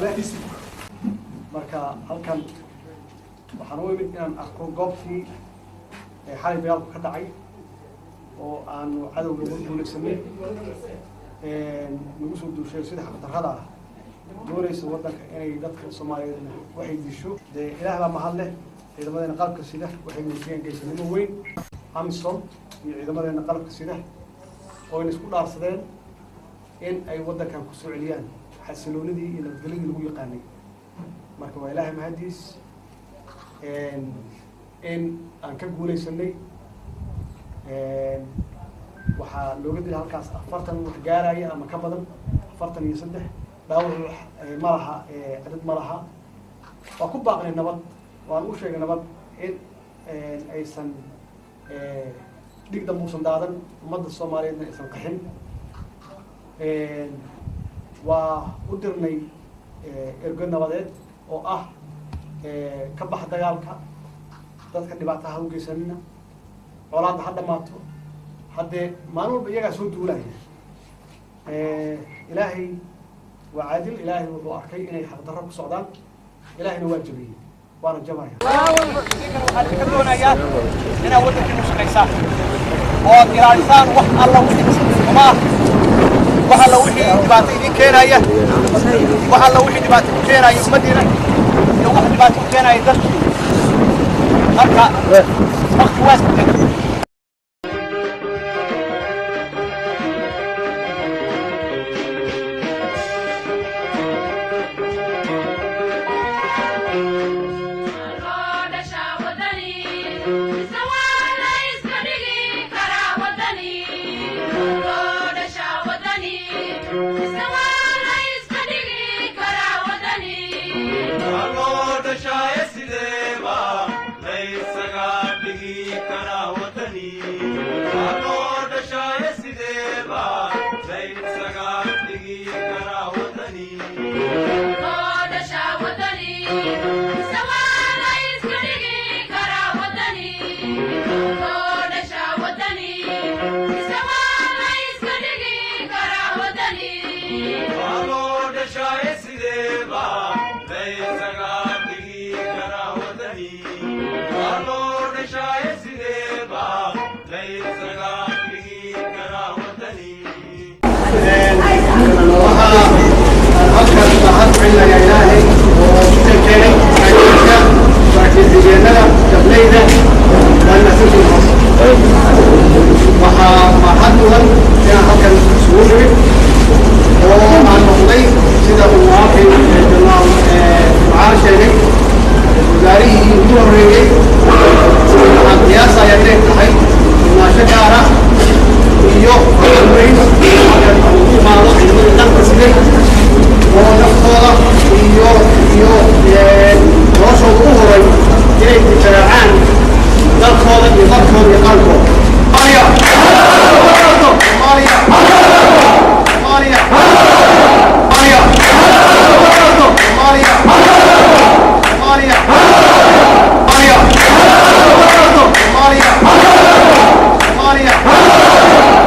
leh. Marka halkan waxaan u imid inaan arko goobtii xalay dagaalku ka dhacay oo aanu cadowga uga guulaysanay, nagu soo duushay sida xaqdarrada ah doonaysa waddanka inay dadka Soomaaliyeed waxay disho. Dee Ilaah baa mahad leh. Ciidamadeena qalabka sida waxay muujiyeen geesinimo weyn, AMISOM iyo ciidamadeena qalabka sida oo ayna isku dhaarsadeen in ay waddankan kusoo celiyaan xasiloonidii iyo nabadgelyadii lagu yaqaanay. Marka waa Ilaahay mahadiis in aan ka guulaysanay. Waxaa looga dilay halkaas 40 wax gaaraya ama ka badan, 43 dhaawac ma laha, cadad ma laha. Waa ku baaqnay nabad, waan u sheegay nabad in aysan dhig dambe uusan daadan, ummadda Soomaaliyeedna aysan qaxin. Waa u dirnay ergo nabadeed oo ah ka baxa dagaalka, dadka dhibaataha u geysanina, colaadda ha dhamaato. Haddee maalin walba iyagaa soo duulaya. Ilaahay waa caadil. Ilaahay wuxuu arkay inay xaqdarro ku socdaan, Ilaahayna waa jabiyey, waana jabaya. Idinkana waxaan idinka doonayaa inaad waddankiina u shaqaysaan oo aad ilaalisaan wax alla wixii xumo ah, wax alla wixii dhibaato idin keenaya, wax alla wixii dhibaato ku keenaya ummaddiina iyo wax dhibaato ku keenaya dalkiina. Marka waqti waa isbedelay.